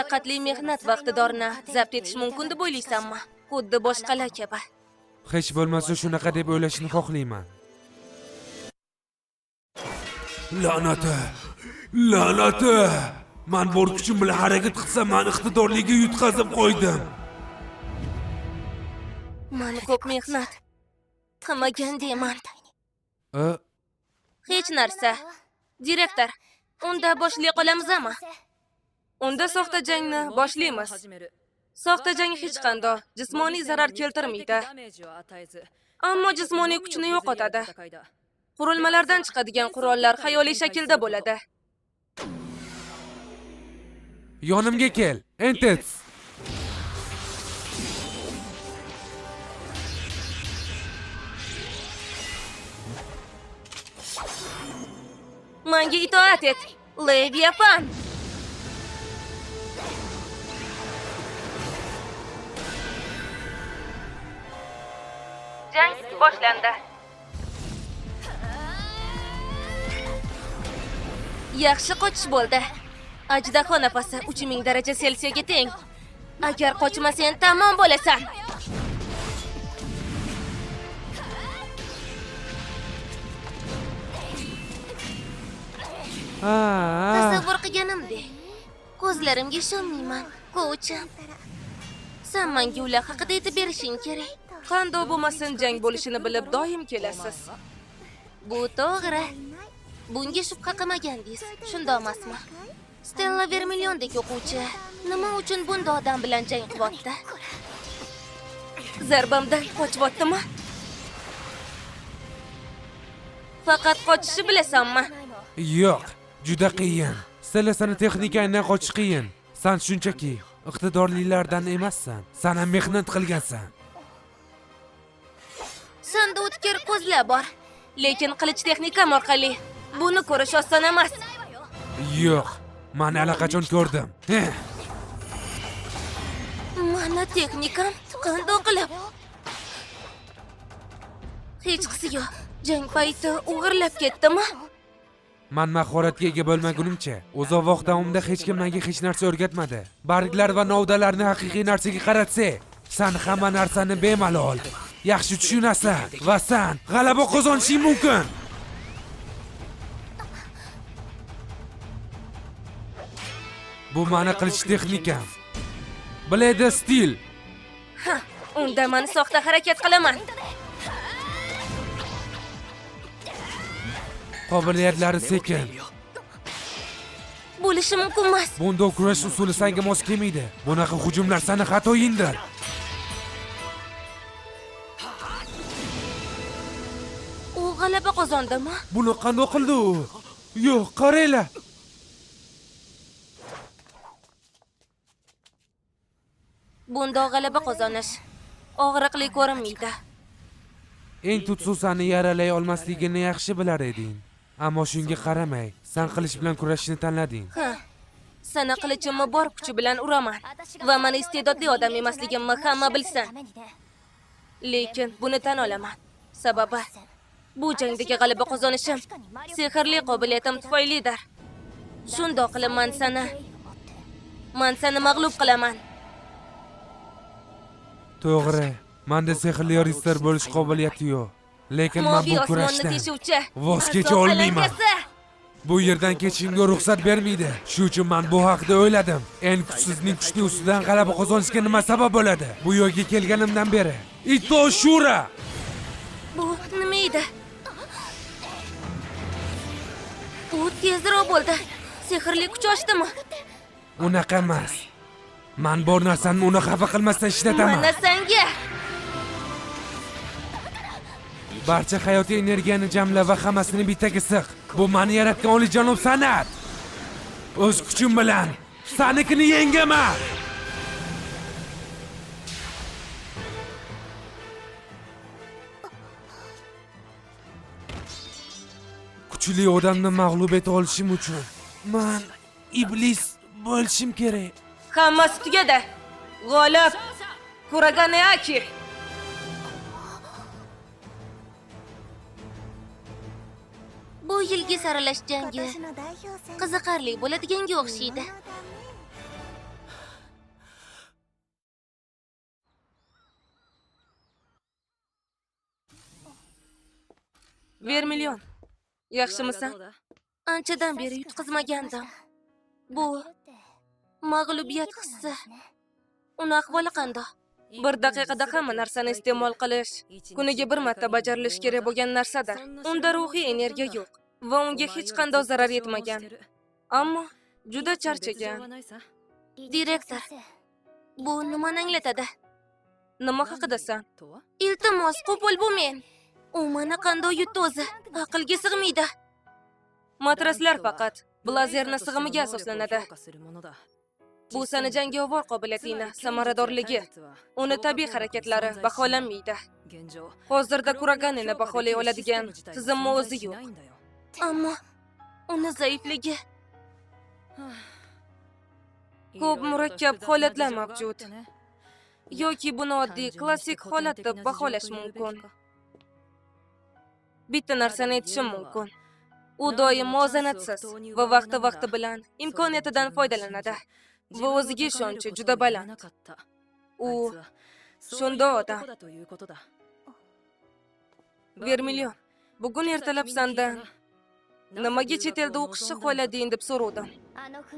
Mashaqqatli mehnat va iqtidorni zabt etish mumkin deb o'ylaysanmi? Xuddi boshqalar kabi. Hech bo'lmasa shunaqa deb o'ylashni xohlayman. La'nati! La'nati! Man bor kuchim bilan harakat qilsam, man iqtidorliga yutqazib qo'ydim. Man ko'p mehnat qilmagan deyman. Hech narsa. Direktor, unda boshlay qolamizmi? Unda soxta jangni boshlaymiz. Soxta jang hech qanday jismoniy zarar keltirmaydi, ammo jismoniy kuchni yo'qotadi. Qurilmalardan chiqadigan qurollar xayoliy shaklda bo'ladi. Yonimga kel, Entets. Menga itoat et, Leviathan. Jang boshlandi. Yaxshi qochish bo'ldi. Ajdaho nafasi 3000 daraja Selsiyaga teng. Agar qochmasang tamom bo'lasan. Tasavvur qilganimdek. Ko'zlarimga ishonmayman, Kouchi. Sen menga ular haqida aytib berishing kerak. Qanday bo'lmasin jang bo'lishini bilib doim kelasiz. Bu to'g'ri. Bunga shubha qilmagandingiz, shundoq emasmi? Stella Vermiliondek o'quvchi nima uchun bunda odam bilan jang qilyapti? Zarbamdan qochyaptimi? Faqat qochishni bilasanmi? Yo'q, juda qiyin. Stella, seni texnikangdan qochish qiyin. San shunchaki iqtidorlilardan emassan. San ham mehnat qilgansan. Senda o'tkir ko'zlar bor, lekin qilich texnikam orqali buni ko'rish oson emas. Yo'q, men allaqachon ko'rdim. Mana texnikam qanday qilib? Hechqisi yo'q. Jang payti o'g'irlab ketdimi? Man mahoratga ega bo'lmagunimcha, uzoq vaqt davomida hech kim menga hech narsa o'rgatmadi. Barglar va novdalarni haqiqiy narsaga qaratsa, san hamma narsani bemalol yaxshi tushunasan va san g'alaba qozonishing mumkin. Bu meni qilish texnikam. Blade Steel. Ha, unda men soxta harakat qilaman. Qobiliyatlari sekin. Bo'lishi mumkin emas. Bunda kurash usuli senga mos kelmaydi. Bunaqa hujumlar seni xatoyingdir. U g'alaba qozondimi? Buni qanday qildi u? Yo'q, qaranglar. Bunda g'alaba qozonish og'riqli ko'rinmaydi. Eng tutsu seni yaralay olmasligini yaxshi bilar eding. Ammo shunga qaramay, sen qilich bilan kurashishni tanlading. Ha. Sana qilichimni bor kuchi bilan uraman va meni iste'dodli odam emasligimni hamma bilsin. Lekin buni tan olaman. Sababi bu jangdagi g'alaba qozonishim sehrli qobiliyatim tufaylidir. Shundoq qilib man seni mag'lub qilaman. To'g'ri, menda sehrli ritsar bo'lish qobiliyati yo'q. Lekin men bu kurashdan voz kecha olmayman. Bu yerdan ketishimga ruxsat bermaydi. Shu uchun men bu haqda o'yladim. Eng kuchsizning kuchli ustidan g'alaba qozonishga nima sabab bo'ladi? Bu yerga kelganimdan beri Ito Shura. Bu nima edi? U tezroq bo'ldi. Sehrli kuch ochdimi? Unaqa emas. Men bor narsamni uni xafa qilmasdan ishlataman. Mana senga. Barcha hayotiy energiyani jamla va hammasini bittaga siq. Bu meni yaratgan oliyjanob san'at. O'z kuchim bilan sanikini yengaman. Kuchli odamni mag'lub eta olishim uchun men iblis bo'lishim kerak. Hammasi tugadi. G'olib Kuragane Aki. Bu yilgi saralash jangi qiziqarli bo'ladiganga o'xshaydi. Vermilyon. Yaxshimisan? Anchadan beri yutqizmagandim. Bu mag'lubiyat hissi. Uni ahvoli qandoq? Bir daqiqada hamma narsani iste'mol qilish kuniga bir marta bajarilishi kerak bo'lgan narsadir. Unda ruhiy energiya yo'q va unga hech qanday zarar yetmagan. Ammo juda charchagan. Direktor, bu nimani anglatadi? Nima haqidasan? Iltimos, qo'pol bo'lmang. U meni qanday yutdi o'zi? Aqlga sig'maydi. Matraslar faqat blazerni sig'imiga asoslanadi. Bu sani jangovar qobiliyatingni, samaradorligi, uni tabiiy harakatlari baholanmaydi. Hozirda Kuraganini baholay oladigan tizimni o'zi yo'q. Ammo uni zaifligi Ko'p murakkab holatlar mavjud. Yoki buni oddiy klassik holat deb baholash mumkin. Bitta narsani aytishim mumkin. U doim muvozanatsiz va vaqti-vaqti bilan imkoniyatidan foydalanadi va o'ziga ishonchi juda baland. U shunday odam. Vermilyon, bugun ertalab sandan nimaga chet elda o'qishni xohlading deb so'rovdim.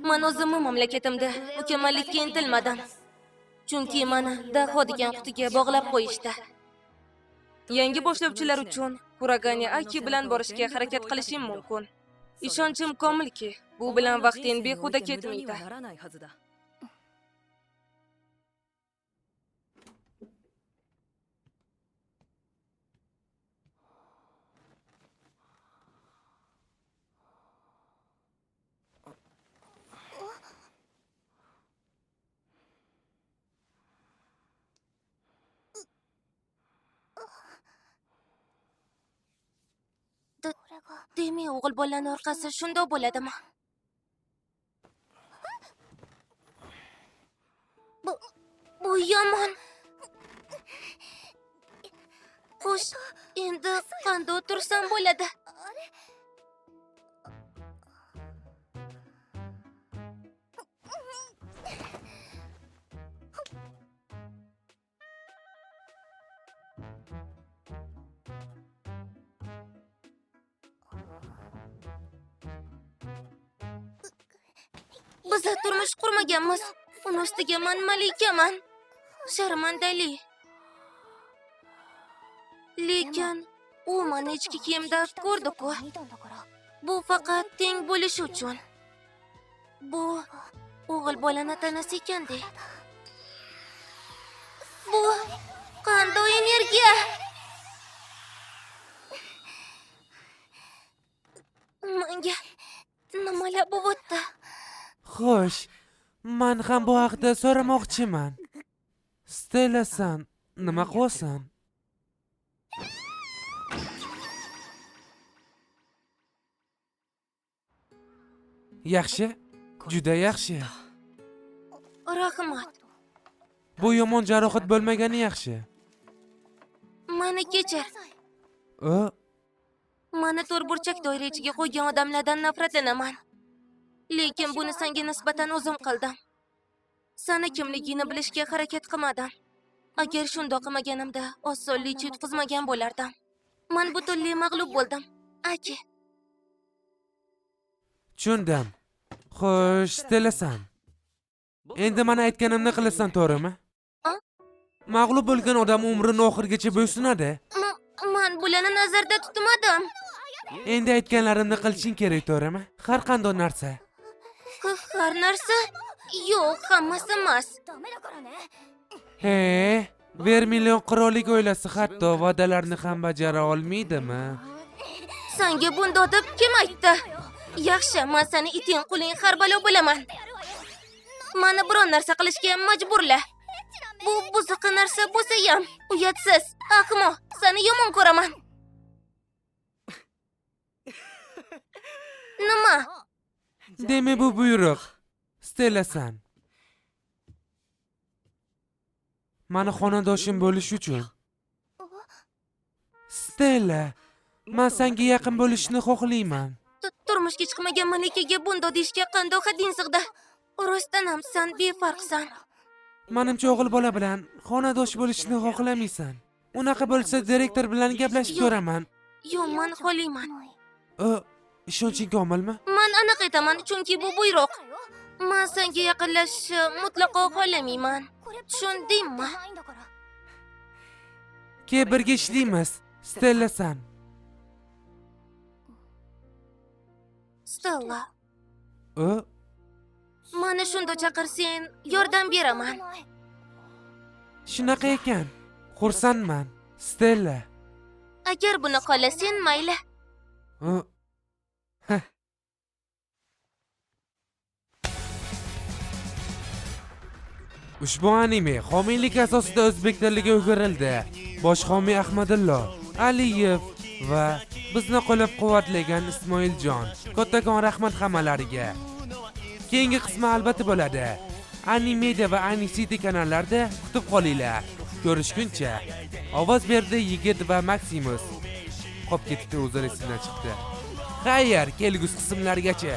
Men o'zimni mamlakatimda mukammallikka intilmadim. Chunki meni Daho degan qutiga bog'lab qo'yishdi. Yangi boshlovchilar uchun Kuragani Aki bilan borishga harakat qilishim mumkin. Ishonchim komilki, bu bilan vaqting behuda ketmaydi. Demak, o'g'il bolaning orqasi shundoq bo'ladimi? Bu yomon. Xo'sh, endi qanday o'tirsam bo'ladi? Biz turmush qurmaganmiz. Uni ustiga men malikaman. Sharmandali. Lekin u meni ichki kiyimda ko'rdi-ku. Bu faqat teng bo'lish uchun. Bu o'g'il bolani tanasi ekanda. Bu qanday energiya? Menga nimalar bo'lyapti? Xo'sh, men ham bu haqda so'ramoqchiman. Stella-san, nima qilasan? Yaxshi, juda yaxshi. Rahmat. Bu yomon jarohat bo'lmagani yaxshi. Meni kechir. Meni to'rtburchak doira ichiga qo'ygan odamlardan nafratlanaman. Lekin buni senga nisbatan o'zim qildim. Seni kimligingni bilishga harakat qilmadim. Agar shundoq qilmaganimda, osonlikcha yutqizmagan bo'lardim. Men butunlay mag'lub bo'ldim. Aki. Tushundim. Xo'sh, Stella-san. Endi mana aytganimni qilasan, to'g'rimi? Mag'lub bo'lgan odam umrini oxirigacha bo'ysunadi. Men bularni nazarda tutmadim. Endi aytganlarimni qilishing kerak, to'g'rimi? Har qanday narsa. Har narsa? Yo'q, hammasi emas. He, Vermilyon qirollik oilasi hatto va'dalarni ham bajara olmaydimi? Senga bunday deb kim aytdi? Yaxshi, men seni iting quling har balo bo'laman. Meni biron narsa qilishga majburla. Bu buzuqi narsa bo'lsa ham, uyatsiz, ahmoq, seni yomon ko'raman. Nima? Demak, bu buyruq. Stella-san. Meni xonadoshim bo'lish uchun. Stella, men senga yaqin bo'lishni xohlayman. Turmushga chiqmagan malikaga bunday deyishga qanday hadding sig'di? Rostdan ham sen befarqsan. Menimcha o'g'il bola bilan xonadosh bo'lishni xohlamaysan. Unaqa bo'lsa direktor bilan gaplashib ko'raman. Yo'q, man xohlayman. Ishonching komilmi? Man aniq aytaman, chunki bu buyruq. Man senga yaqinlashishni mutlaqo xohlamayman. Tushundingmi? Ke birga ishlaymiz, Stella-san. Stella, Ö, mani shunda chaqirsang, yordam beraman. Shunaqa ekan. Xursandman, Stella. Agar buni xohlasang, mayli. Ö, heh. Ushbu anime homiylik asosida o'zbek tiliga o'girildi. Bosh homiy Ahmadullo Aliyev va bizni qo'llab-quvvatlagan Ismoiljon. Kattakon rahmat hammalariga. Keyingi qismi albatta bo'ladi. Animedia va Anicity kanallarida kutib qolinglar. Ko'rishguncha. Ovoz berdi Yigit va Maximus. Qop ketibdi, o'zlari esimdan chiqdi. Xayr, kelgusi qismlargacha.